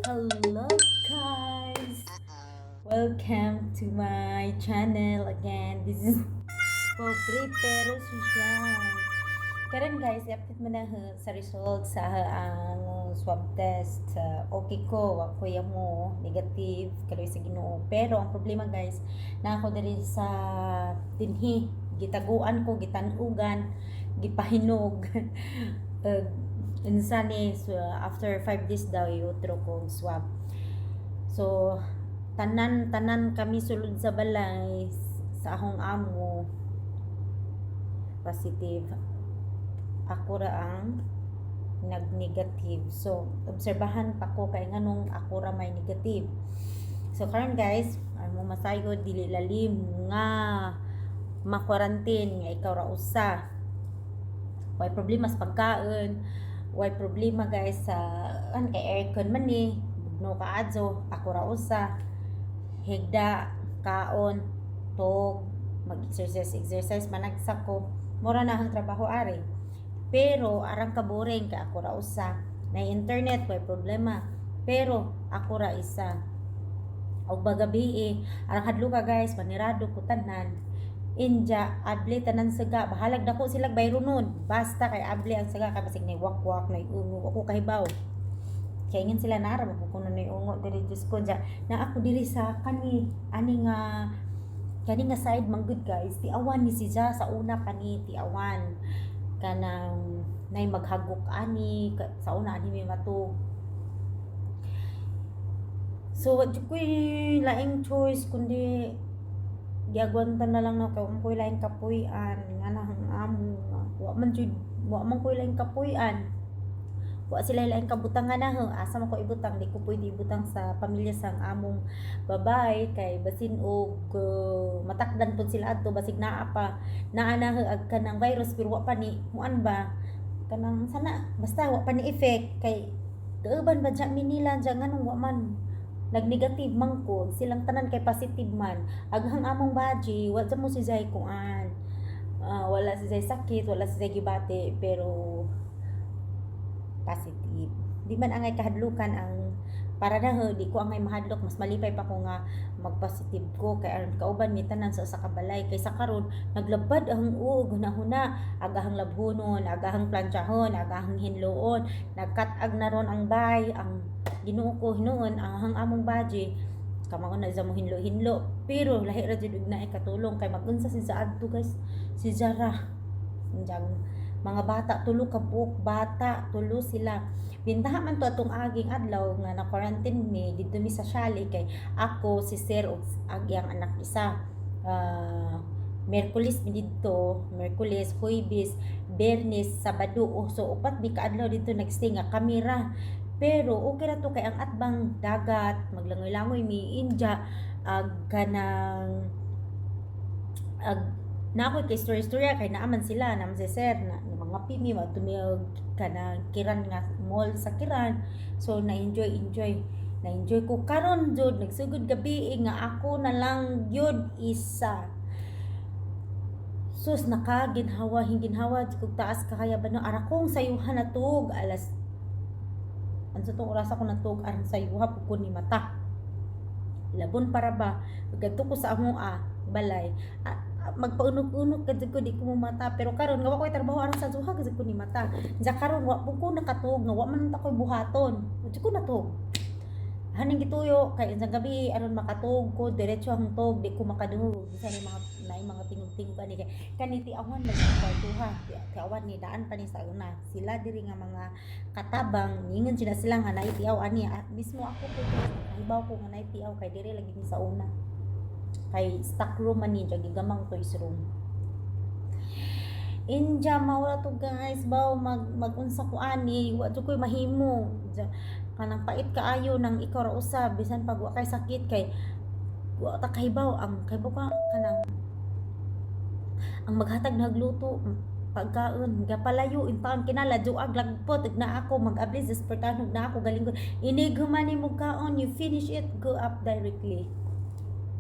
Hello guys! Welcome to my channel again. This is Pobre pero sosyal. Karon guys, i-update mo na ha, sa result sa ang swab test. Okay ko, wa ko mo negative kaloy sa Ginoo. Pero ang problema guys, na ako diri sa dinhi, gitaguan ko, gitanugan, gipahinog. Unsa ni, so, after 5 days daw iutro ko swab. So tanan tanan kami sulod sa balay sa akong amo positive. Ako ra ang nag-negative. So obserbahan pa ko kay nganong ako ra may negative. So karon guys, ang mo masayod, dili lalim nga ma-quarantine nga ikaw ra usa. Way problema sa pagkaon, way problema guys sa an kay aircon man ni, bugno ka adyo, ako ra usa. Higda, kaon, tog, mag-exercise, exercise managsa ko. Mura na ang trabaho ari. Pero arang kaboring kay ako ra usa. Na internet, way problema. Pero ako ra isa. Og bagabi eh, arang hadlo ka guys, manirado ko tanan. Inja, abli tanan saga, bahalag dako sila bayronon. Basta kay abli ang saga kay basig nay wakwak, nay ungo, ako kahibaw. Kay ingon sila nara mo kuno nay ungo diri, Diyos ko dya. Na ako diri sa kani ani nga kani nga side man gud guys, tiawan ni siya sa una pa ni tiawan. Kanang nay maghagok ani sa una ani may matug. So, wa jud ko'y laing choice kundi giagwanta na lang na kay wa ko'y laing kapuy-an nga nang amo nga wa man ko'y laing kapuy-an. Wa sila laing kabutangan na ho. Asa man ko ibutang? Di ko pwede ibutang sa pamilya sang among babae kay basin og matakdan pud sila adto, basig naa pa naa na ho ag kanang virus pero wa pa ni muan ba kanang sana, basta wa pa ni effect kay kauban ba dya mi nila dya, nganong wa man nag-negative man ko, silang tanan kay positive man. Aghang among baji wa dya mo si Zay kuan. Ah, wala si Zay sakit, wala si Zay gibati, pero positive. Di man angay kahadlukan ang para na ho, di ko angay mahadlok, mas malipay pa ko nga mag-positive ko kay aron kauban mi tanan sa usa ka balay kaysa karon naglabad ang uog hunahuna, agahang labhonon, agahang planchahon, agahang hinloon, nagkat-ag na ron ang bay, ang Ginoo ko hinuon ang among baji kamao na mo hinlo-hinlo, pero lahi ra jud og naay katulong kay magunsa si sa adto guys, si Zara. Diyan, mga bata, tulo ka buok bata, tulo sila. Bintaha man to atong aging adlaw nga na quarantine mi didto mi sa Shali kay ako, si sir ug ang iyang anak isa. Ah, Merkulis mi didto, Merkulis, Huwebes, Biyernes, Sabado. Oh, so upat mi kaadlaw didto nagstay nga kamera. Pero okay ra to kay ang atbang dagat, maglangoy-langoy mi inja ag kanang ag na ako kay story storya kay naaman sila, naaman si sir na, na mga pimi og kanang Kiran nga mall sa Kiran. So na-enjoy enjoy na-enjoy ko. Karon jud nagsugod gabi eh, nga ako na lang gyud isa. Sus, nakaginhawa hingginhawa kog taas kakaya ba no ara kong sayuhan natug alas ansa tong oras ako natug, aron sayuha pud ko ni mata labon para ba gadto ko sa among balay. Ah, ah, magpaunok-unok ka jud ko, di ko mata, pero karon nga wa ko'y trabaho aron sa duha jud ko ni mata. Diya karon wa pud ko nakatug nga wa man ta ko'y buhaton, wa jud ko natug. Haning gituyo kay sa gabi aron makatug ko, diretso ang tug, di ko makadungog bisan ni mga naay mga tingog-tingog ani kay kani tiawan lagi ang kwarto ha. Tiawan ni daan pa ni sa una sila diri nga mga katabang, ningon sila sila nga naay tiaw ani. Ah, mismo ako ko kahibaw ko nga naay tiaw kay diri lagi ni sa una kay stock room man ni dya, gigamang toys room. Inja mao to guys, baw mag magunsa ko ani, wa jud ko'y mahimo. Dya, kanang pait kaayo nang ikaw ra usa bisan pag wa kay sakit kay wa ta kahibaw ang kahibaw ka kanang ang maghatag nagluto pagkaon gapalayo in taon kinala juag lagpot ug na ako mag-abli sa Spartan na ako galing ko inig humani mo kaon, you finish it, go up directly.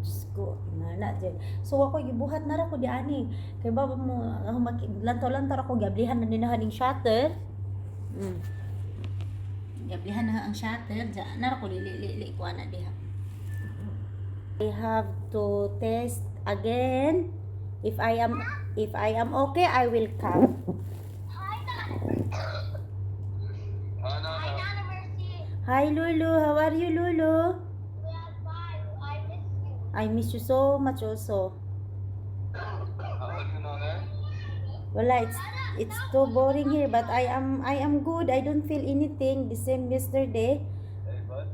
Diyos ko, nga na dyan. So ako gibuhat na ra ko di ani. Kay baba mo ako lantaw-lantaw ako, giablihan na nila ning shutter. Gablihan na ang shutter. Diya, nara ko lili li ko ana diha. I have to test again. If I am okay, I will come. Hi, Nana. No, Hi, no. Nana Mercy. Hi, Lulu, how are you, Lulu? We are fine. I miss you. I miss you so much also. How are you, Nana? Wala, it's too boring here, but I am good. I don't feel anything. The same yesterday, Hey, bud.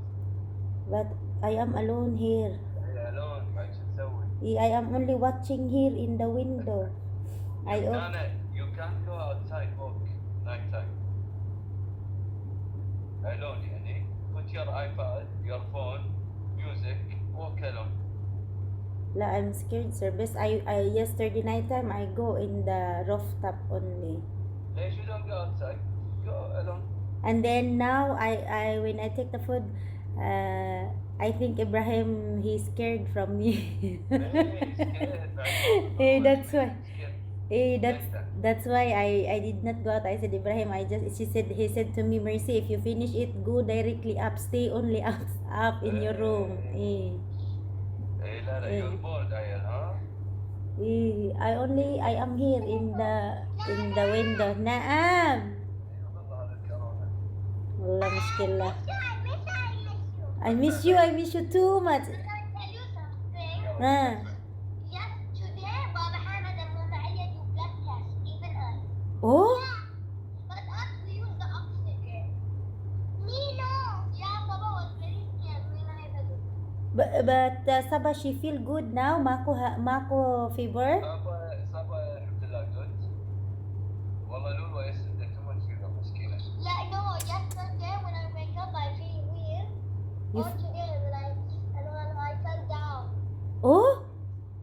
But I am alone here. Hey, alone. ما شو تسوي؟ I am only watching here in the window. I Nana, you can't go outside, walk night time. Alone يعني. Put your iPad, your phone, music, walk alone. La, I'm scared, sir. Best I yesterday night time I go in the rooftop only. ليش you don't go outside? Go alone. And then now I when I take the food, I think Ibrahim, he's scared from me. Hey, scared. Eh, that's why. Scared. Eh, that's why I did not go out. I said, "Ibrahim, I just," she said he said to me, "Mercy, if you finish it, go directly up. Stay only up in your room." Eh. إيه لا لا إيه. You're bored عيل ها؟ Eh, I am here in the window. نعم. إيه والله هذا الكورونا. والله مشكلة. I miss you. I miss you. I miss you too much. Can I tell you something? Ah. Yes, today Baba Hamid and Mama Alia do blood test, even us. Oh? But us, we use the oxygen. Me, no. Yeah, Baba was very scared. Me, I was. But Saba, she feel good now? ماكو ماكو fever? صبا صبا الحمد لله good. والله لولو yesterday too much fever مسكينة. Yeah, no, yesterday when I wake up, I feel weird. You Or today when I and when I fell down. Oh?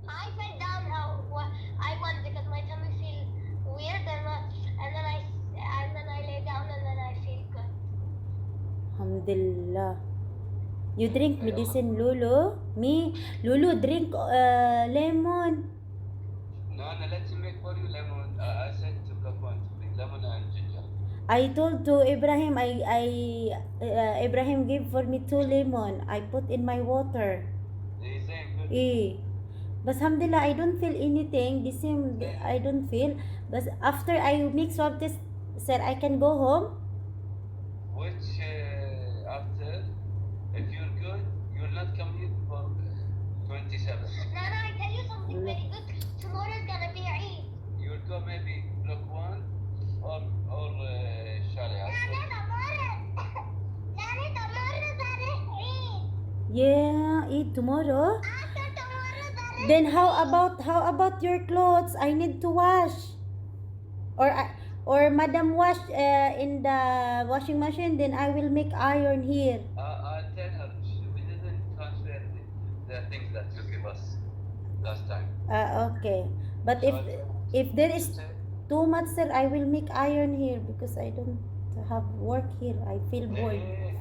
I fell down. I won because my tummy feel weird, and then I lay down and then I feel good. الحمد لله. You drink medicine, Lulu? Me? Lulu, drink lemon. No, let me make for you lemon. I said to Block One to bring lemon and ginger. I told to Ibrahim, I Ibrahim gave for me two lemon. I put in my water. He's saying good. Eh. بس الحمد لله, I don't feel anything. The same, I don't feel. بس after I make swab test, sir, I can go home? Which after, if you're good, you'll not come here for 27. Nana, I tell you something very good. Tomorrow is gonna be Eid. You'll go maybe Block One or شارع Nana, tomorrow. Nana, tomorrow there is Eid. Yeah, eat tomorrow. After tomorrow there is Then how about your clothes? I need to wash. Or Madam wash in the washing machine. Then I will make iron here. I'll tell her we didn't transfer the things that you give us last time. Okay. But if there is too much, sir, I will make iron here because I don't have work here. I feel bored. Eh,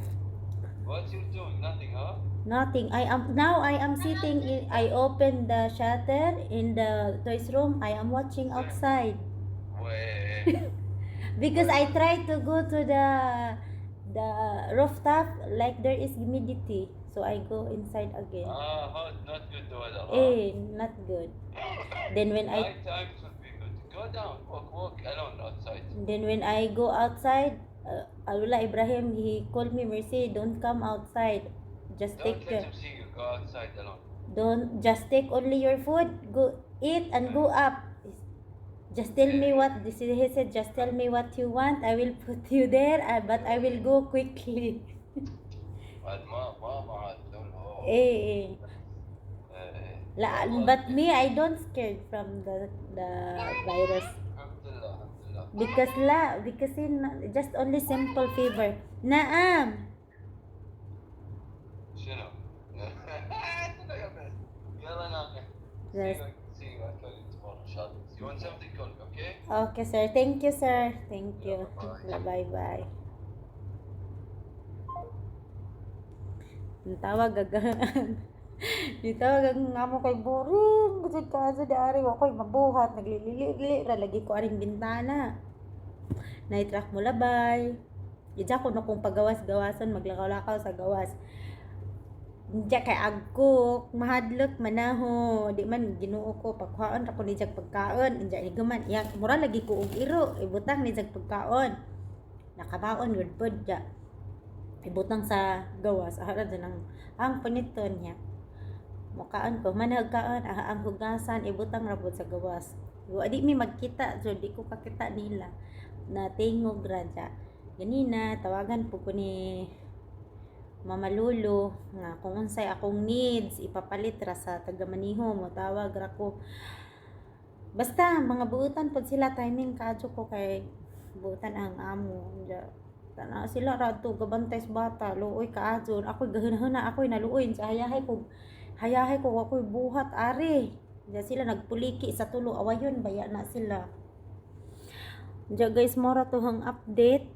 what you doing? Nothing, huh? Nothing. I am now. I am sitting. I open the shutter in the toys room. I am watching outside Wait. Because I try to go to the rooftop. Like there is humidity, so I go inside again. Ah, hot, not good the weather, huh? Eh, not good. Then when I Night time should be good. Go down, walk, walk alone outside. Then when I go outside, Alula Ibrahim, he called me, "Mercy, don't come outside. Just Don't take let your, him see you go outside alone. Don't just take only your food, go eat and go up. Just tell me what this is." He said, "Just tell me what you want. I will put you there, but I will go quickly." بعد ما ما ما عاد لولو. Eh, eh. إيه. لا, but me, I don't scared from the virus. الحمد لله الحمد لله. Because لا, because in just only simple fever. نعم. شنو؟ يلا نام. See you, see you. I'll call you tomorrow إن شاء الله. You want something, call me, okay? Okay, sir. Thank you, sir. Thank you. Bye. Bye bye. Ang tawag agahan. Gitawag ang amo kay boring. Kasi kaso dari ako'y mabuhat. Naglilili ra lagi ko aring bintana. Night rack mo labay. Ija ko no kung pagawas-gawasan, maglakaw-lakaw sa gawas. Diya kay agkok, mahadlok manaho, di man Ginoo ko pagkuhaon ra ko ni jag pagkaon, diya ni guman, yang mura lagi ko og iro, ibutang ni jag pagkaon. Nakabaon gud pod diya. Ibutang sa gawas, ara dyan ang paniton niya. Mukaan ko, managkaon, ah, ang hugasan, ibutang ra pod sa gawas. Wa di mi magkita, so di ko kakita nila. Na tingog ra dya. Ganina, tawagan po ko ni Mama Lulu nga kung unsay akong needs ipapalit ra sa taga maniho, mo tawag ra ko. Basta mga buutan pod sila, timing kaadyo ko kay buutan ang amo. Diya, tana sila ra to gabantay sa bata, luoy kaadyo ako'y gahinahuna, ako'y naluoy sa hayahay ko ako'y buhat ari. Diya sila nagpuliki sa tulo awayon baya na sila. Diya guys, mora to hang update.